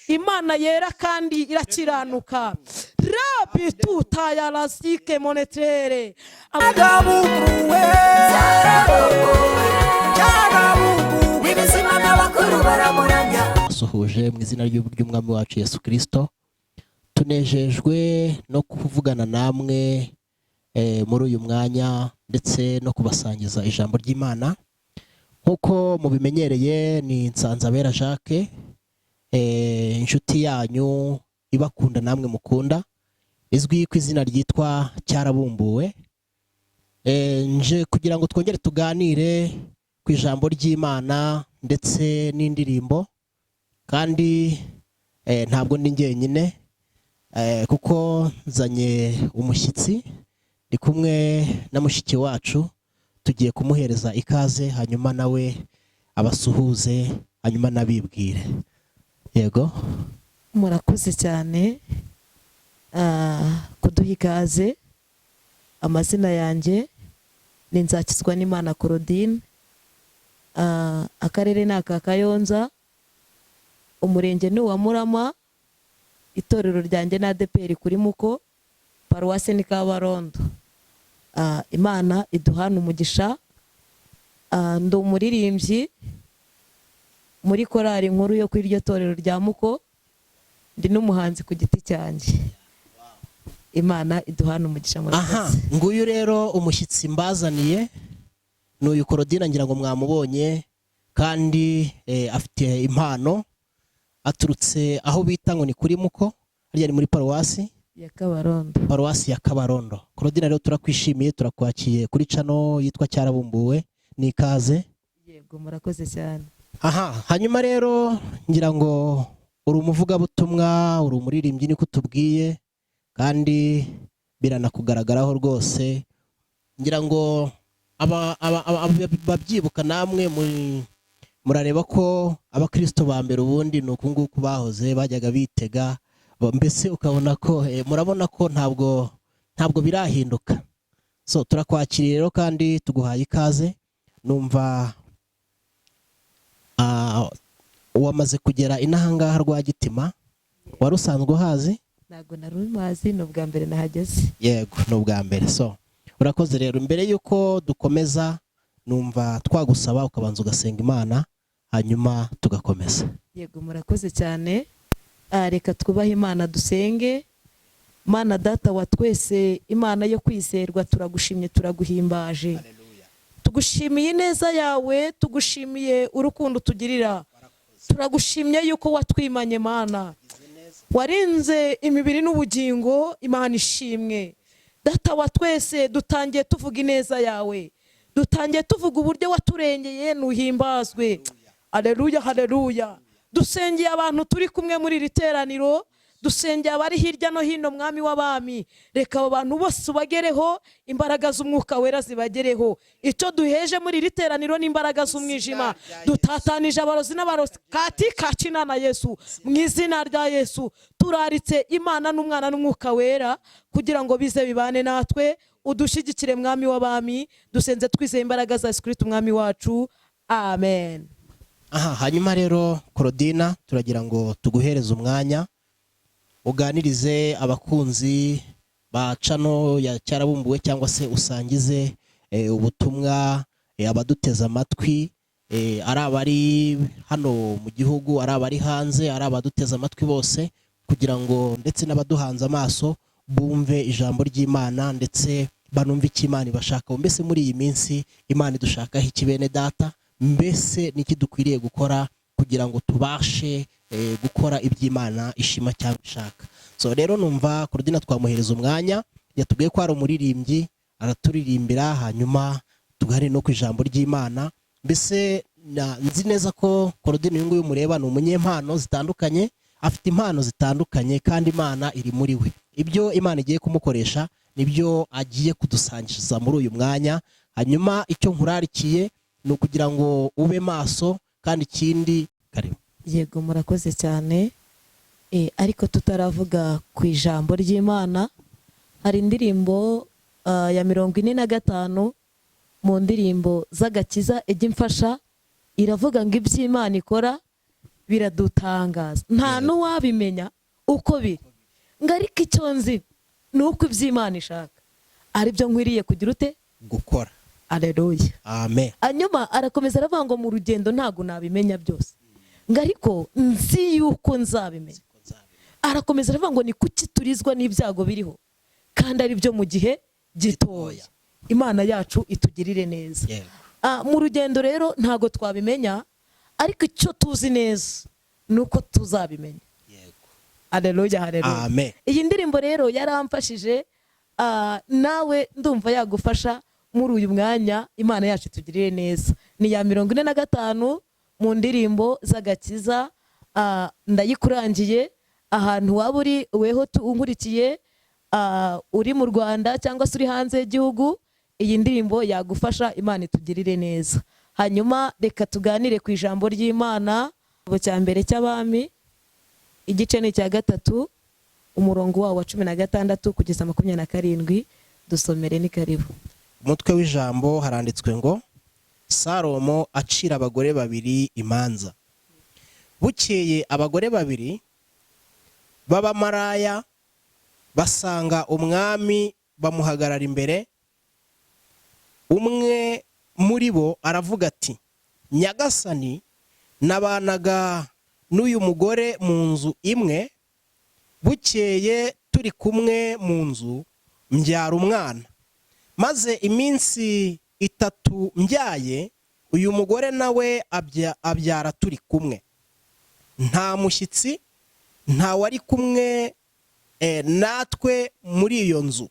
Imana yera kandi irakiranuka. Rabi tutayarasike monetere. Byarabumbuwe, byarabumbuwe, ibizima n'abakuru baramuramya. Asuhuje mu izina ry'Umwami wacu Yesu Kirisito. Tunejejwe no kuvugana namwe muri uyu mwanya ndetse no kubasangiza ijambo ry'Imana. Nk'uko mubimenyereye, ni Nsanzabera Jacques, inshuti yanyu ibakunda namwe mukunda, izwi ku izina ryitwa Cyarabumbuwe. Nje kugira ngo twongere tuganire ku ijambo ry'Imana ndetse n'indirimbo, kandi ntabwo ndi njyenyine, kuko nzanye umushyitsi. Ndi kumwe na mushiki wacu, tugiye kumuhereza ikaze, hanyuma nawe abasuhuze, hanyuma nabibwire. Yego. Murakoze cyane kuduha ikaze. Amazina yanjye ni Nzakizwa n'Imana Claudine. Akarere ni aka Kayonza, umurenge ni uwa Murama, itorero ryanjye ni ADEPR kuri Muko, paruwasi ni Kabarondo. Imana iduhana umugisha. Ndi umuririmbyi muri korali nkuru yo kuri iryo torero rya Muko, ndi n'umuhanzi ku giti cyanjye. Imana iduhana umugisha. Aha. Murakoze. Nguyu rero umushyitsi mbazaniye ni uyu Claudine, ngira ngo mwamubonye, kandi afite impano. Aturutse aho bita ngo ni kuri Muko, harya ni muri paruwasi ya Kabarondo. Paruwasi ya Kabarondo. Claudine rero, turakwishimiye, turakwakiriye kuri channel yitwa Cyarabumbuwe, ni ikaze. Yego, murakoze cyane. Aha, hanyuma rero ngira ngo uri umuvugabutumwa, uri umuririmbyi, niko utubwiye, kandi biranakugaragaraho rwose. Ngira ngo babyibuka namwe murareba ko abakristo ba mbere ubundi ni uku nguku bahoze bajyaga bitega, mbese ukabona ko murabona ko ntabwo birahinduka. So turakwakiriye rero kandi tuguhaye ikaze. Numva wamaze kugera inahangaha Rwagitima, wari usanzwe uhazi? Ntabwo nari mazi, ni ubwa mbere nahageze. Yego, ni ubwa mbere. So urakoze rero. Mbere y'uko dukomeza, numva twagusaba ukabanza ugasenga Imana, hanyuma tugakomeza. Yego, murakoze cyane. Reka twubahe Imana, dusenge. Mana Data wa twese, Imana yo kwizerwa, turagushimye, turaguhimbaje, tugushimiye ineza yawe, tugushimiye urukundo utugirira, turagushimye yuko watwimanye. Mana, warinze imibiri n'ubugingo, Imana ishimwe. Data wa twese, dutangiye tuvuga ineza yawe, dutangiye tuvuga uburyo waturengeye, nuhimbazwe. Aleluya, haleluya. Dusengeye abantu turi kumwe muri iri teraniro, dusengeye abari hirya no hino. Mwami w'abami, reka abo bantu bose ubagereho, imbaraga z'Umwuka Wera zibagereho. Icyo duheje muri iri teraniro n'imbaraga z'umwijima, dutatanije abarozi n'abarozi kati kacina na Yesu. Mu izina rya Yesu, turaritse Imana n'Umwana n'Umwuka Wera kugira ngo bize bibane natwe. Udushyigikire, Mwami w'abami. Dusenze twizeye imbaraga za Yesu Kristo Umwami wacu, amen. Aha, hanyuma rero Claudina, turagira ngo tuguhereze umwanya uganirize abakunzi ba channel ya Cyarabumbuwe, cyangwa se usangize ubutumwa abaduteze amatwi, ari abari hano mu gihugu, ari abari hanze, ari abaduteze amatwi bose, kugira ngo ndetse n'abaduhanze amaso bumve ijambo ry'Imana, ndetse banumve icyo Imana ibashakaho. Mbese muri iyi minsi Imana idushakaho iki, bene Data? Mbese niki dukwiriye gukora kugira ngo tubashe gukora iby'Imana ishima cyangwa ishaka? So rero numva Claudine twamuhereza umwanya. Yatubwiye ko ari umuririmbyi, araturirimbira, hanyuma tuganire no ku ijambo ry'Imana. Mbese nzi neza ko Claudine uyu nguyu mureba ni umunyempano zitandukanye, afite impano zitandukanye, kandi Imana iri muri we. Ibyo Imana igiye kumukoresha nibyo agiye kudusangiza muri uyu mwanya. Hanyuma icyo nkurarikiye ni ukugira ngo ube maso, kandi ikindi, karibu. Yego, murakoze cyane. Ariko tutaravuga ku ijambo ry'Imana, hari indirimbo ya 45 mu ndirimbo z'agakiza ijya imfasha, iravuga ngo iby'Imana ikora Biradutangaza, nta n'uwabimenya uko biri. Ngo ariko icyo nzi ni uko iby'Imana ishaka ari byo nkwiriye kugira ute? Gukora. Aleluya. Amen. Hanyuma arakomeza aravuga ngo mu rugendo ntabwo nabimenya byose, ngo ariko nzi yuko nzabimenya. Arakomeza aravuga ngo ni kuki turizwa n'ibyago biriho kandi ari byo mu gihe gitoya? Imana yacu itugirire neza. Mu rugendo rero ntabwo twabimenya, ariko icyo tuzi neza ni uko tuzabimenya. Aleluya, haleluya. Amen. Iyi ndirimbo rero yaramfashije, nawe ndumva yagufasha muri uyu mwanya. Imana yacu itugirire neza. Ni iya 45 mu ndirimbo z'agakiza. Ndayikurangiye ahantu waba uri weho unkurikiye, uri mu Rwanda cyangwa se uri hanze y'igihugu, iyi ndirimbo yagufasha. Imana itugirire neza. Hanyuma reka tuganire ku ijambo ry'Imana. Igitabo cya mbere cy'Abami, igice ni icya 3, umurongo wawo wa 16 kugeza 27. Dusomere, ni karibu. Umutwe w'ijambo haranditswe ngo: "Salomo acira abagore babiri imanza." Bukeye abagore babiri b'abamaraya basanga umwami, bamuhagarara imbere. Umwe muri bo aravuga ati: "Nyagasani, nabanaga n'uyu mugore mu nzu imwe. Bukeye turi kumwe mu nzu mbyara umwana. Maze iminsi 3 mbyaye, uyu mugore nawe abyara turi kumwe. Nta mushyitsi, nta wari kumwe natwe muri iyo nzu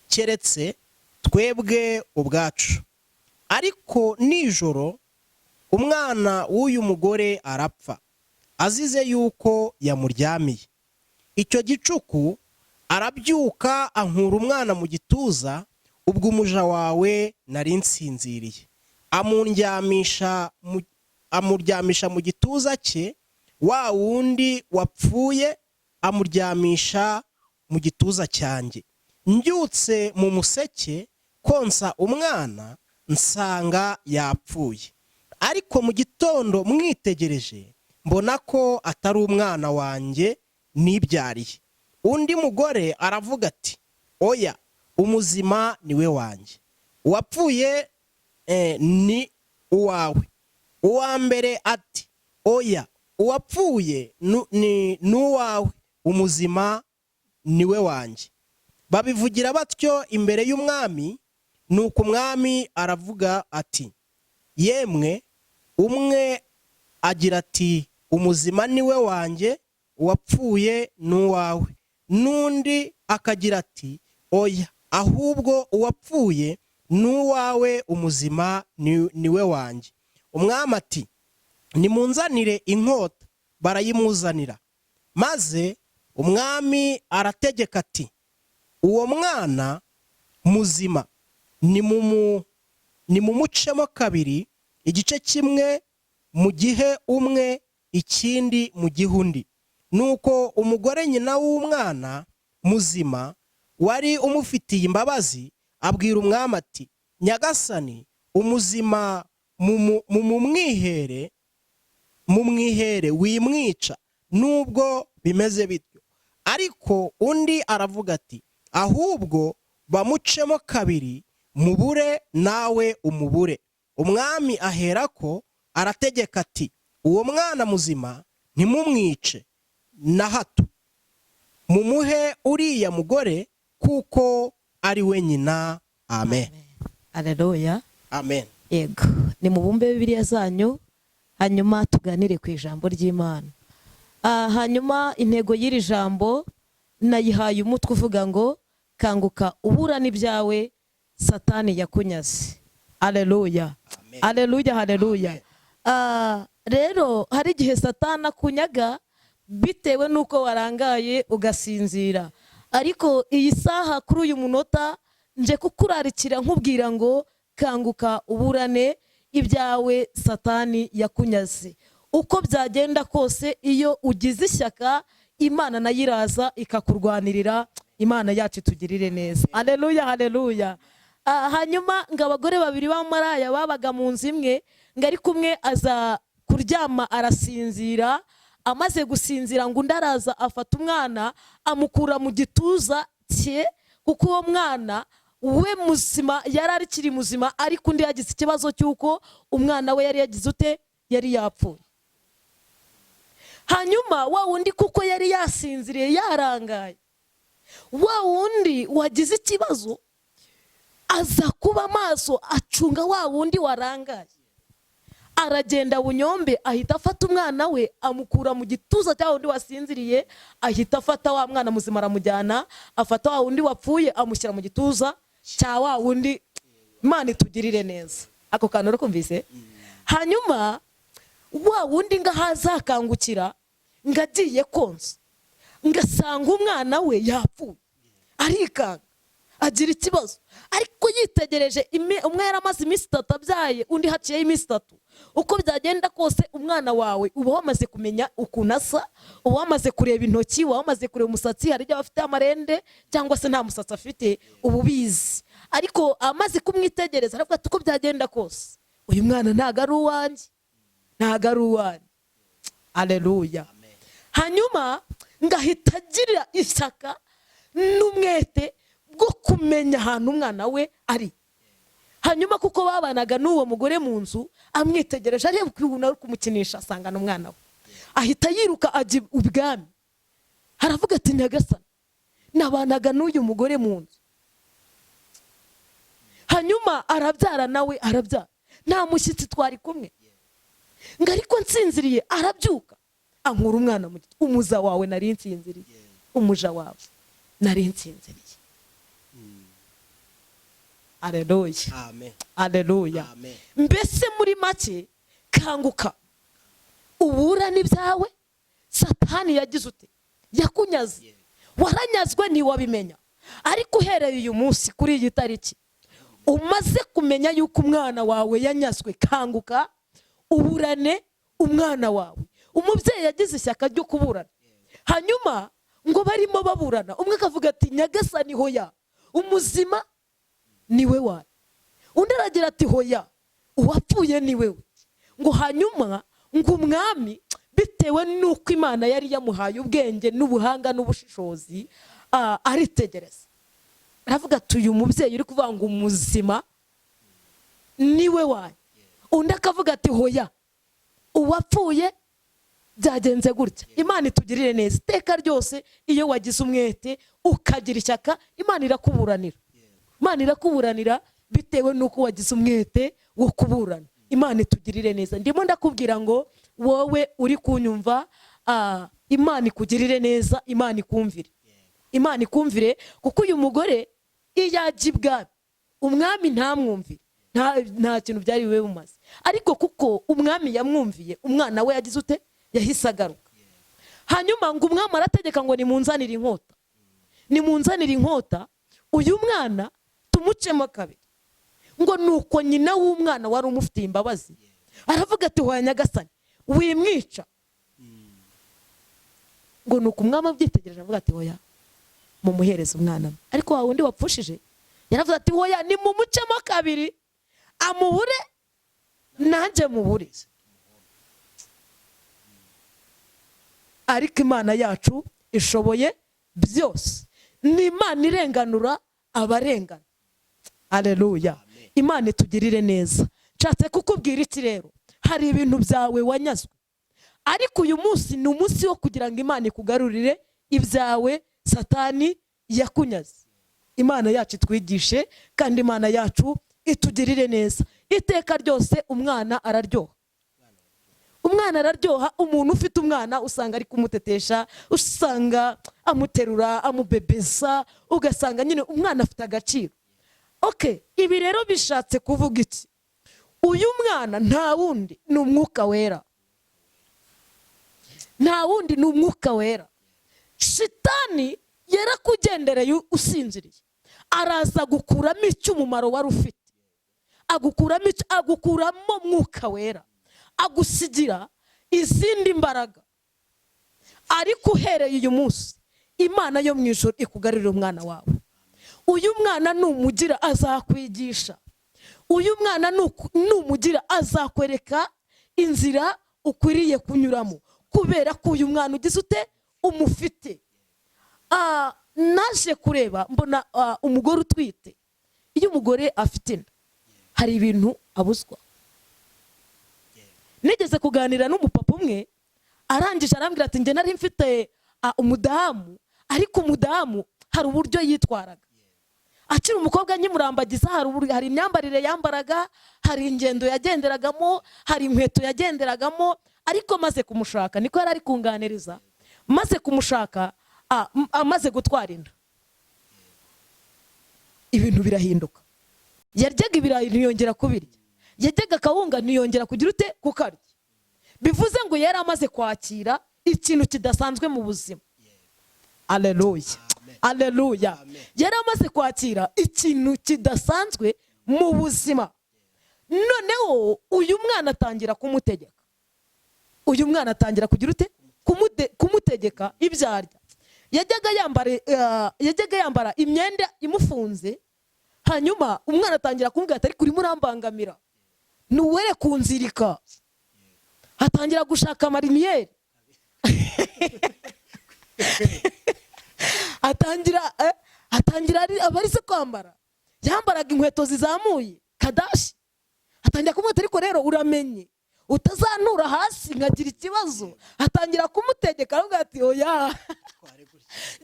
keretse twebwe ubwacu. Ariko nijoro umwana w'uyu mugore arapfa, azize yuko yamuryamiye. Icyo gicuku arabyuka, ankura umwana mu gituza ubwo umuja wawe nari nsinziriye, amuryamisha mu gituza cye. Wa wundi wapfuye amuryamisha mu gituza cyanjye. Mbyutse mu museke konsa umwana, nsanga yapfuye. Ariko mu gitondo mwitegereje, mbona ko atari umwana wanjye nibyariye." Undi mugore aravuga ati: "Oya, umuzima ni we wanjye, uwapfuye ni uwawe." Uwa mbere ati: "Oya, uwapfuye ni uwawe, umuzima ni we wanjye." Babivugira batyo imbere y'umwami. Nuko umwami aravuga ati: "Yemwe, umwe agira ati: 'Umuzima ni we wanjye, uwapfuye ni uwawe,' n'undi akagira ati: 'Oya, ahubwo uwapfuye ni uwawe, umuzima ni we wanjye.'" Umwami ati: "Nimunzanire inkota." Barayimuzanira. Maze umwami arategeka ati: "Uwo mwana muzima nimumucemo kabiri, igice kimwe mu gihe umwe, ikindi mu gihe undi." Nuko umugore nyina w'umwana muzima wari umufitiye imbabazi abwira umwami ati: "Nyagasani, umuzima mumwihere, wimwica nubwo bimeze bityo." Ariko undi aravuga ati: "Ahubwo bamucemo kabiri, mubure nawe umubure." Umwami aherako arategeka ati: "Uwo mwana muzima ntimumwice na hato, mumuhe uriya mugore kuko ari we nyina." Amen. Aleluya. Amen. Yego, ni mubumbe Bibiliya zanyu, hanyuma tuganire ku ijambo ry'Imana. Hanyuma intego y'iri jambo nayihaye umutwe uvuga ngo: "Kanguka uburane ibyawe Satani yakunyaze." Aleluya. Amen. Aleluya, haleluya. Rero hari igihe Satani akunyaga bitewe n'uko warangaye ugasinzira, ariko iyi saha, kuri uyu munota, nje kukurarikira nkubwira ngo kanguka uburane ibyawe Satani yakunyaze. Uko byagenda kose, iyo ugize ishyaka, Imana nayo iraza ikakurwanirira. Imana yacu itugirire neza. Aleluya, haleluya. Hanyuma ngo abagore babiri b'amaraya babaga mu nzu imwe, ngo ariko umwe aza Kuryama arasinzira. Amaze gusinzira, ngo undi araza afata umwana amukura mu gituza cye, kuko uwo mwana we muzima yari akiri muzima, ariko undi yagize ikibazo cy'uko umwana we yari yagize ute? Yari yapfuye. Hanyuma wa wundi, kuko yari yasinziriye yarangaye, wa wundi wagize ikibazo aza kuba maso, acunga wa wundi warangaye. Aragenda bunyombe, ahita afata umwana we amukura mu gituza cya wundi wasinziriye, ahita afata wa mwana muzima aramujyana, afata wa wundi wapfuye amushyira mu gituza cya wa wundi. Imana itugirire neza. Ako kantu urakumvise? Hanyuma wa wundi ngaho azakangukira ngo agiye konsa, ngasanga umwana we yapfuye, arikanga, agira ikibazo. Ariko yitegereje, umwe yari amaze iminsi 3 abyaye, undi haciyeho iminsi 3. Uko byagenda kose, umwana wawe uba wamaze kumenya ukuntu asa, uba wamaze kureba intoki, uba wamaze kureba umusatsi. Hari igihe aba afite amarende cyangwa se nta musatsi afite, uba ubizi. Ariko amaze kumwitegereza aravuga ati: "Uko byagenda kose, uyu mwana ntabwo ari uwanjye, ntabwo ari uwanjye." Aleluya! Hanyuma ngahita agira ishyaka n'umwete bwo kumenya ahantu umwana we ari. Hanyuma kuko babanaga n'uwo mugore mu nzu, amwitegereje, areba ukuntu ari kumukinisha, asangana umwana we, ahita yiruka ajya ubwami. Aravuga ati: "Nyagasani, nabanaga n'uyu mugore mu nzu, hanyuma arabyara, nawe arabyara, nta mushyitsi twari kumwe, ngo ariko nsinziriye arabyuka ankura umwana mu giti. Umuja wawe nari nsinziriye, umuja wawe nari nsinziriye." Aleluya! Amen. Aleluya! Amen. Mbese muri make, kanguka uburane ibyawe. Satani yagize ute? Yakunyaze. Waranyazwe ntiwabimenya. Ariko uhereye uyu munsi, kuri iyi tariki, umaze kumenya yuko umwana wawe yanyazwe, kanguka uburane umwana wawe. Umubyeyi yagize ishyaka ryo kuburana. Hanyuma ngo barimo baburana, umwe akavuga ati: "Nyagasani, hoya, umuzima niwe wawe." Undi aragira ati: "Hoya, uwapfuye ni wewe." Ngo hanyuma ngo umwami, bitewe n'uko Imana yari yamuhaye ubwenge n'ubuhanga n'ubushishozi, aritegereza, aravuga ati: "Uyu mubyeyi uri kuvuga ngo umuzima niwe wawe, undi akavuga ati: 'Hoya, uwapfuye,' byagenze gutya?" Imana itugirire neza iteka ryose. Iyo wagize umwete ukagira ishyaka, Imana irakuburanira. Imana irakuburanira bitewe n'uko wagize umwete wo kuburana. Imana itugirire neza. Ndimo ndakubwira ngo wowe uri kunyumva, Imana ikugirire neza, Imana ikumvire, Imana ikumvire. Kuko uyu mugore iyo ajya ibwami umwami ntamwumvire, nta kintu byari bibe bumaze. Ariko kuko umwami yamwumviye, umwana we yagize ute? Yahise agaruka. Hanyuma ngo umwami arategeka ngo: "Nimunzanire inkota, nimunzanire inkota, uyu mwana tumucemo kabiri." Ngo nuko nyina w'umwana wari umufitiye imbabazi aravuga ati: "Hoya nyagasani, wimwica." Ngo nuko umwami abyitegereje avuga ati: "Hoya, mumuhereze umwana we." Ariko wa wundi wapfushije yaravuze ati: "Hoya, nimumucemo kabiri, amubure nanjye mubure." Ariko Imana yacu ishoboye byose, ni Imana irenganura abarengana. Aleluya! Imana itugirire neza. Nshatse kukubwira iki rero? Hari ibintu byawe wanyazwe, ariko uyu munsi ni umunsi wo kugira ngo Imana ikugarurire ibyawe Satani yakunyaze. Imana yacu itwigishe, kandi Imana yacu itugirire neza iteka ryose. Umwana araryoha, umwana araryoha. Umuntu ufite umwana usanga ari kumutetesha, usanga amuterura, amubebeza, ugasanga nyine umwana afite agaciro. Okay, ibi rero bishatse kuvuga iki? Uyu mwana nta wundi, ni Umwuka Wera. Nta wundi, ni Umwuka Wera. Shitani yarakugendereye usinziriye, araza gukuramo icy'umumaro wari ufite, agukuramo icyo, agukuramo Mwuka Wera, agusigira izindi mbaraga. Ariko uhereye uyu munsi, Imana yo mu ijoro ikugarurira umwana wawe. Uyu mwana numugira azakwigisha, uyu mwana numugira azakwereka inzira. Ukwiriye kunyuramo kubera ko uyu mwana ugize ute? Umufite. Naje kureba mbona umugore utwite, iyo umugore afite inda hari ibintu abuzwa. Nigeze kuganira n'umupapa umwe, arangije arambwira ati: "Njye nari mfite umudamu, ariko umudamu hari uburyo yitwaraga akiri umukobwa nkimurambagiza, hari imyambarire yambaraga, hari ingendo yagenderagamo, hari inkweto yagenderagamo. Ariko maze kumushaka," niko yari ari kunganiriza, "maze kumushaka, amaze gutwara inda, ibintu birahinduka. Yaryaga ibirayi ntiyongera kubirya, yajyaga akawunga ntiyongera kugira ute? Kukarya." Bivuze ngo yari amaze kwakira ikintu kidasanzwe mu buzima. Aleluya, aleluya! Yari amaze kwakira ikintu kidasanzwe mu buzima. Noneho uyu mwana atangira kumutegeka. Uyu mwana atangira kugira ute? Kumutegeka ibyo arya. Yajyaga yambara imyenda imufunze. Hanyuma umwana atangira kumubwira ati: "Ariko urimo urambangamira, ntuwere kunzirika." Atangira gushaka amariniyeri, atangira aba ari se kwambara, yambaraga inkweto zizamuye kadashi. Atangira kumwita: "Ariko rero uramenye utazantura hasi nkagira ikibazo." Atangira kumutegeka, aravuga ati: "Oya,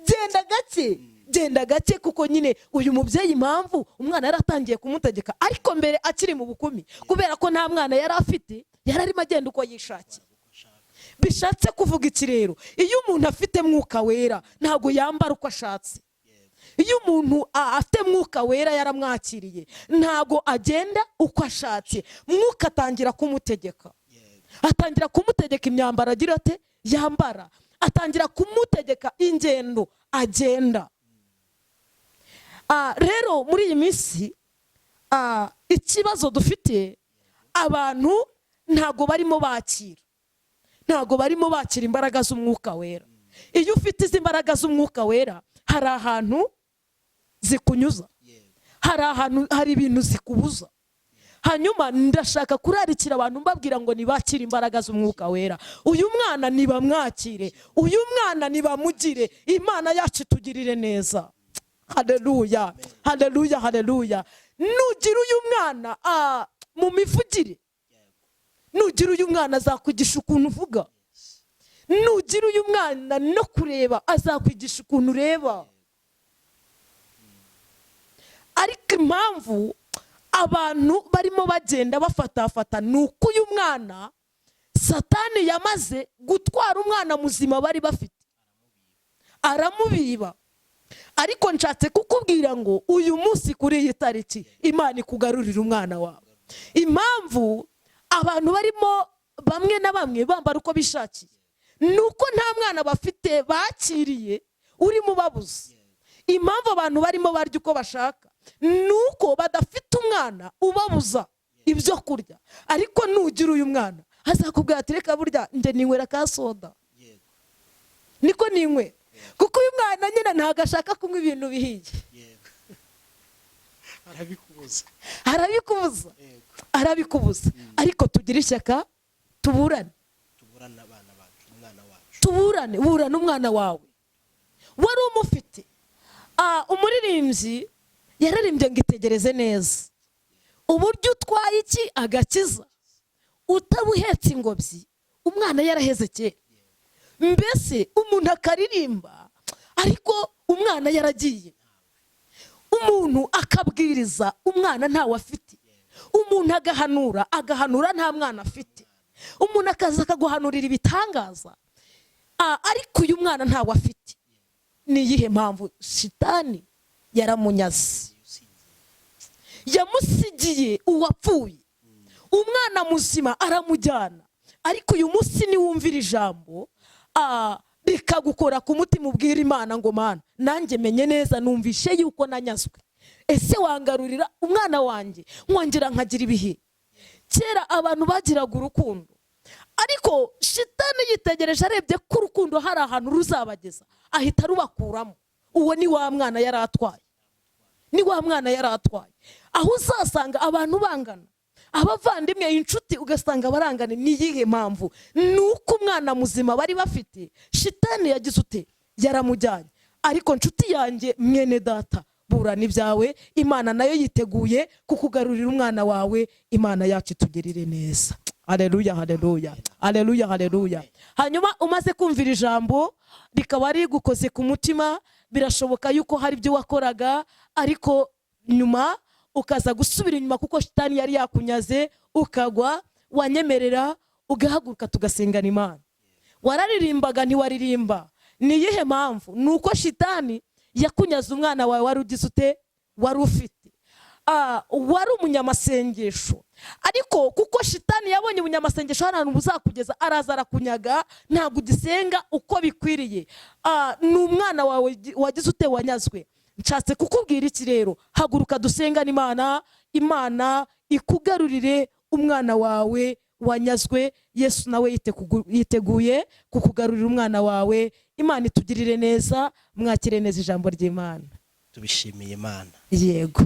genda gake, genda gake." Kuko nyine uyu mubyeyi, impamvu umwana yari atangiye kumutegeka, ariko mbere akiri mu bukumi, kubera ko nta mwana yari afite, yari arimo agenda uko yishakiye. Bishatse kuvuga iki rero? Iyo umuntu afite Mwuka Wera ntabwo yambara uko ashatse. Iyo umuntu afite Mwuka Wera, yaramwakiriye, ntabwo agenda uko ashatse. Mwuka atangira kumutegeka, atangira kumutegeka imyambaro agira ate? Yambara. Atangira kumutegeka ingendo agenda. Rero muri iyi minsi ikibazo dufite, abantu ntabwo barimo bakira imbaraga z'Umwuka Wera. Iyo ufite izi mbaraga z'Umwuka Wera, hari ahantu zikunyuza, hari ahantu, hari ibintu zikubuza. Hanyuma ndashaka kurarikira abantu mbabwira ngo nibakire imbaraga z'Umwuka Wera. Uyu mwana nibamwakire, uyu mwana nibamugire. Imana yacu itugirire neza. Haleluya, haleluya, haleluya! Nugira uyu mwana, mu mivugire, nugira uyu mwana azakwigisha ukuntu uvuga. Nugira uyu mwana, no kureba azakwigisha ukuntu ureba. Ariko impamvu abantu barimo bagenda bafatafata ni uko uyu mwana Satani yamaze gutwara umwana muzima bari bafite, aramubiba. Ariko nshatse kukubwira ngo uyu munsi, kuri iyi tariki, Imana ikugarurira umwana wawe. Impamvu abantu barimo bamwe na bamwe bambara uko bishakiye ni uko nta mwana bafite bakiriye urimo ubabuza. Impamvu abantu barimo barya uko bashaka ni uko badafite umwana ubabuza ibyo kurya. Ariko nugira uyu mwana azakubwira ati: "Reka, burya njye ninywera ka soda." Niko ninywera, kuko uyu mwana nyine ntabwo ashaka kunywa ibintu bihiye. Arabikubuza. Arabikubuza, arabikubuza. Ariko tugire ishyaka, tuburane. Tuburane abana bacu, umwana wacu. Tuburane. Burana umwana wawe wari umufite. Umuririmbyi yararimbye ngo: "Itegereze neza uburyo utwaye iki agakiza, utabuhetse ingobyi, umwana yaraheze kera." Mbese umuntu akaririmba ariko umwana yaragiye, umuntu akabwiriza umwana ntawe afite, umuntu agahanura, agahanura nta mwana afite, umuntu akaza akaguhanurira ibitangaza, ariko uyu mwana ntawe afite. Ni iyihe mpamvu? Shitani yaramunyaze, yamusigiye uwapfuye, umwana muzima aramujyana. Ariko uyu munsi niwumvira ijambo rikagukora ku mutima, ubwira Imana ngo: "Mana, nanjye menye neza, numvishe yuko nanyazwe. Ese wangarurira umwana wanjye nkongera nkagira ibihe?" Kera abantu bagiraga urukundo, ariko Shitani yitegereje, arebye ko urukundo hari ahantu ruzabageza, ahita rubakuramo. Uwo ni wa mwana yari atwaye, ni wa mwana yari atwaye. Aho uzasanga abantu bangana, Abavandimwe, inshuti, ugasanga barangane. Ni iyihe mpamvu? Ni uko umwana muzima bari bafite, shitani yagize ute? Yaramujyanye. Ariko nshuti yanjye, mwene data, burana ibyawe, Imana nayo yiteguye kukugarurira umwana wawe. Imana yacu itugirire neza. Haleluya, haleluya, haleluya, haleluya. Hanyuma umaze kumvira ijambo rikaba rigukoze ku mutima, birashoboka yuko hari ibyo wakoraga, ariko nyuma ukaza gusubira inyuma kuko shitani yari yakunyaze ukagwa, wanyemerera ugahaguruka tugasengana Imana. Wararirimbaga, ntiwaririmba, ni iyihe mpamvu? Ni uko shitani yakunyaze umwana wawe wari ugize ute? Wari ufite. Wari umunyamasengesho, ariko kuko shitani yabonye ubunyamasengesho hari ahantu buzakugeza, araza arakunyaga, ntabwo ugisenga uko bikwiriye. Ni umwana wawe wagize ute? Wanyazwe. Nshatse kukubwira iki rero? Haguruka dusengane Imana, Imana ikugarurire umwana wawe wanyazwe. Yesu nawe yiteguye kukugarurira umwana wawe. Imana itugirire neza, mwakire neza ijambo ry'Imana. Tubishimiye Imana. Yego.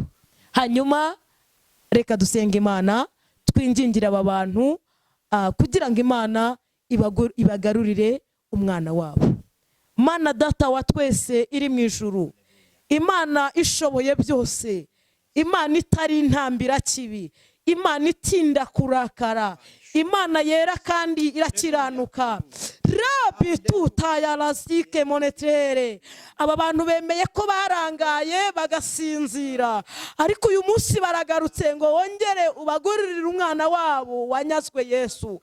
Hanyuma reka dusenga Imana, twingingire aba bantu kugira ngo Imana ibagarurire umwana wabo. Mana Data wa twese iri mu ijuru, Imana ishoboye byose, Imana itari intambira kibi, Imana itinda kurakara, Imana yera kandi irakiranuka, rabi tutaya razike monetere. Aba bantu bemeye ko barangaye bagasinzira, ariko uyu munsi baragarutse ngo wongere ubagurire umwana wabo wanyazwe. Yesu,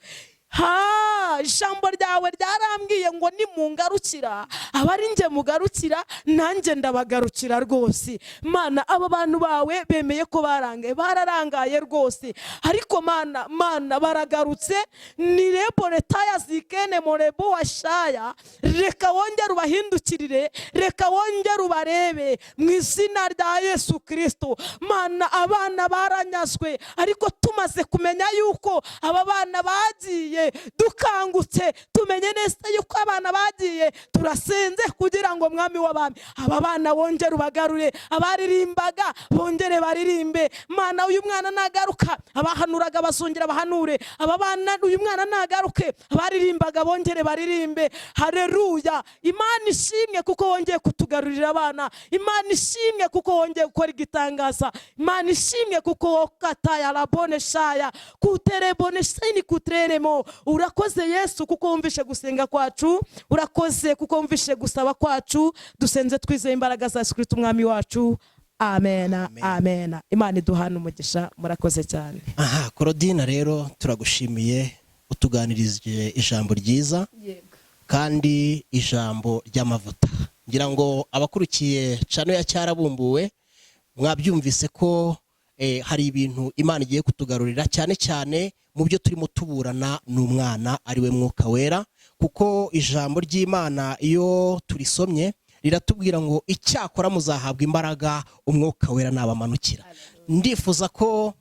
ha, ijambo ryawe ryarambwiye ngo nimungarukira, aba ari njye mugarukira, nanjye ndabagarukira rwose. Mana, aba bantu bawe bemeye ko barangaye, bararangaye rwose, ariko Mana, Mana, baragarutse. Ni rebore taya zikene morebo washaya. Reka wongere ubahindukirire, reka wongere ubarebe mu izina rya Yesu Kirisito. Mana, abana baranyazwe, ariko tumaze kumenya yuko aba bana bagiye, dukangutse tumenye neza yuko abana bagiye, turasenze kugira ngo Mwami w'abami, aba bana wongere ubagarure, abaririmbaga bongere baririmbe. Mana, uyu mwana nagaruka, abahanuraga bazongera bahanure. Aba bana, uyu mwana nagaruke, abaririmbaga bongere baririmbe. Hareruya! Imana ishimwe kuko wongeye kutugarurira abana. Imana ishimwe kuko wongeye gukora igitangaza. Imana ishimwe kuko wokataya labone shaya kuterebone shini kutreremo. Urakoze Yesu kuko wumvishe gusenga kwacu, urakoze kuko wumvishe gusaba kwacu. Dusenze twizeye imbaraga za Yesu Kristo Umwami wacu. Amena, amena. Imana iduhana umugisha, murakoze cyane. Aha Korodina rero turagushimiye, utuganirije ijambo ryiza kandi ijambo ry'amavuta. Ngira ngo abakurikiye channel ya Cyarabumbuwe mwabyumvise ko hari ibintu Imana igiye kutugarurira, cyane cyane mu byo turimo tuburana n'umwana ari we Mwuka Wera, kuko ijambo ry'Imana iyo turisomye riratubwira ngo icyakora muzahabwa imbaraga Umwuka Wera nabamanukira. Ndifuza ko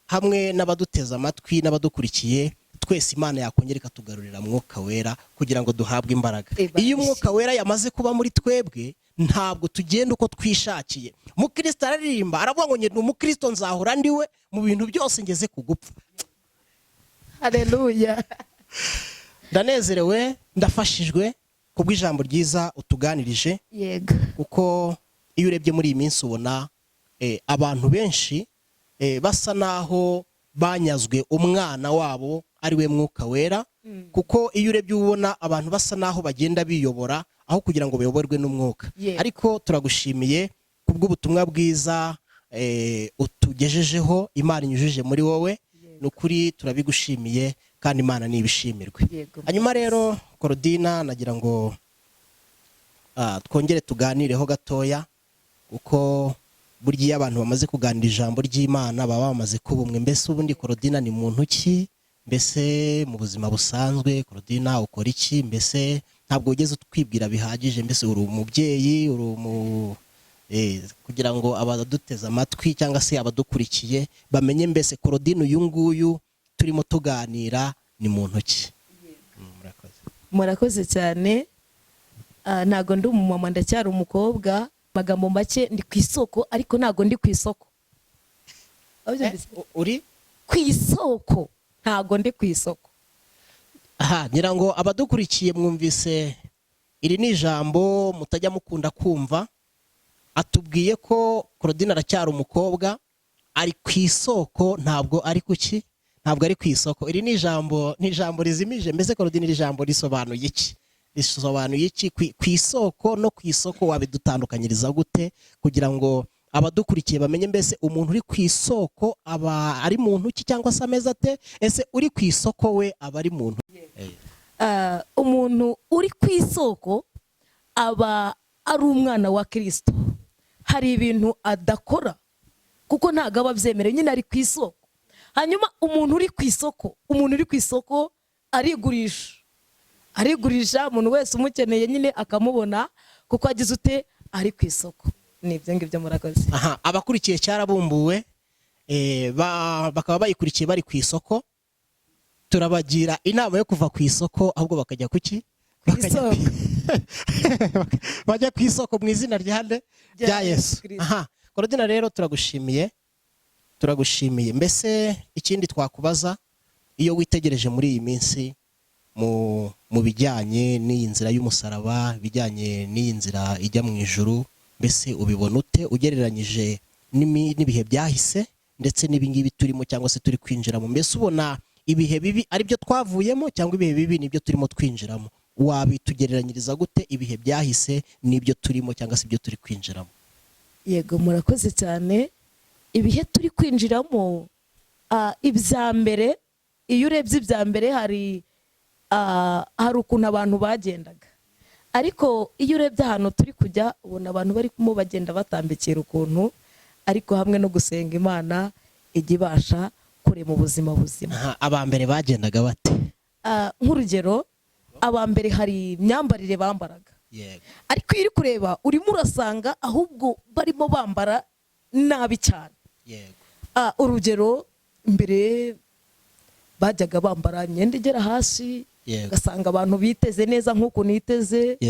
hamwe n'abaduteze amatwi n'abadukurikiye twese, Imana yakongera ikatugarurira Mwuka Wera kugira ngo duhabwe imbaraga. Iyo Umwuka Wera yamaze kuba muri twebwe, ntabwo tugenda uko twishakiye. Mukristo araririmba aravuga ngo ni umukristo nzahora ndiwe mu bintu byose ngeze ku gupfa. Haleluya. Ndanezerewe, ndafashijwe kubw'ijambo ryiza utuganirije, kuko iyo urebye muri iyi minsi ubona abantu benshi basa naho banyazwe umwana wabo ari we Mwuka Wera, kuko iyo urebye ubona abantu basa naho bagenda biyobora aho kugira ngo bayoborwe n'Umwuka. Ariko turagushimiye kubw'ubutumwa bwiza utugejejeho, Imana inyujije muri wowe. Ni ukuri turabigushimiye kandi Imana nibishimirwe. Hanyuma rero Korodina, nagira ngo twongere tuganireho gatoya, kuko burya iyo abantu bamaze kuganira ijambo ry'Imana baba bamaze kuba umwe. Mbese ubundi Korodina ni muntu ki? Mbese mu buzima busanzwe Korodina ukora iki? Mbese ntabwo wigeze utwibwira bihagije. Mbese uri umubyeyi, uri umu kugira ngo abaduteze amatwi cyangwa se abadukurikiye bamenye mbese Korodina uyu nguyu turimo tuganira ni muntu ki? Murakoze. Murakoze cyane. Ntago ndi umumama, ndacyari umukobwa. Magambo make, ndi ku isoko ariko ntago ndi ku isoko. Wabyumvise? Uri ku isoko, ntago ndi ku isoko. Aha ngira ngo abadukurikiye mwumvise, iri ni ijambo mutajya mukunda kumva. Atubwiye ko Claudine aracyari umukobwa, ari ku isoko, ntabwo ari kuki, ntabwo ari ku isoko. Iri ni ijambo rizimije. Mbese Claudine, iri jambo risobanuye iki? Risobanuye iki? Ku isoko no ku isoko wabidutandukanyiriza gute, kugira ngo abadukurikiye bamenye? Mbese umuntu uri ku isoko aba ari muntu ki, cyangwa se ameze ate? Ese uri ku isoko we aba ari muntu? Umuntu uri ku isoko aba ari umwana wa Kirisito. Hari ibintu adakora kuko ntabwo aba abyemerewe, nyine ari ku isoko. Hanyuma umuntu uri ku isoko arigurisha, arigurisha, umuntu wese umukeneye nyine akamubona, kuko agize ute? Ari ku isoko. Ni ibyo ngibyo, murakoze. Aha abakurikiye Cyarabumbuwe, bakaba bayikurikiye bari ku isoko, turabagira inama yo kuva ku isoko, ahubwo bakajya kuki? Ku Bakajya isoko. Bajya ku isoko mu izina rya nde? Rya Rya Yesu. Kristo. Aha Claudine rero, turagushimiye, turagushimiye. Mbese ikindi twakubaza, iyo witegereje muri iyi minsi mu bijyanye n'iyi nzira y'umusaraba, bijyanye n'iyi nzira ijya mu ijuru, mbese ubibona ute ugereranyije n'ibihe byahise ndetse n'ibingibi turimo cyangwa se turi kwinjiramo? Mbese ubona ibihe bibi ari byo twavuyemo, cyangwa ibihe bibi nibyo turimo twinjiramo? Wabitugereranyiriza gute, ibihe byahise n'ibyo turimo cyangwa se ibyo turi kwinjiramo? Yego, murakoze cyane. Ibihe turi kwinjiramo, ibya mbere, iyo urebye ibya mbere, hari ukuntu abantu bagendaga, ariko iyo urebye ahantu turi kujya, ubona abantu barimo bagenda batambikira ukuntu, ariko hamwe no gusenga Imana ijya ibasha kurema ubuzima buzima. Aha, aba mbere bagendaga bate? Nk'urugero, aba mbere hari imyambarire bambaraga, ariko iyo uri kureba urimo urasanga ahubwo barimo bambara nabi cyane. Urugero, mbere bajyaga bambara imyenda igera hasi, ugasanga abantu biteze neza nk'uku niteze.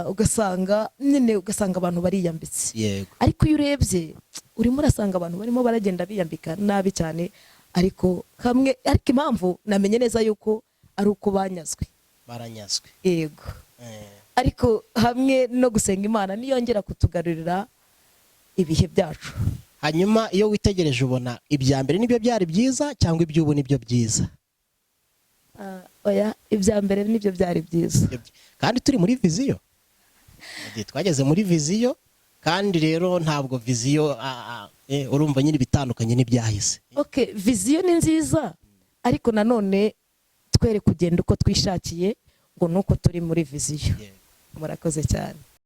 Ugasanga nyine, ugasanga abantu bariyambitse, ariko iyo urebye urimo urasanga abantu barimo baragenda biyambika nabi cyane. Ariko hamwe, ariko impamvu namenye neza yuko ari uko banyazwe. Baranyazwe. Yego. Ariko hamwe no gusenga Imana niyongera kutugarurira ibihe byacu. Hanyuma iyo witegereje, ubona ibya mbere nibyo byari byiza, cyangwa iby'ubu nibyo byiza? Oya, ibya mbere nibyo byari byiza. Kandi turi muri vision. Igihe twageze muri vision, kandi rero ntabwo vision, urumva nyine ibitandukanye n'ibyahise. Okay, vision ni nziza, ariko nanone twere kugenda uko twishakiye ngo nuko turi muri vision. Murakoze cyane.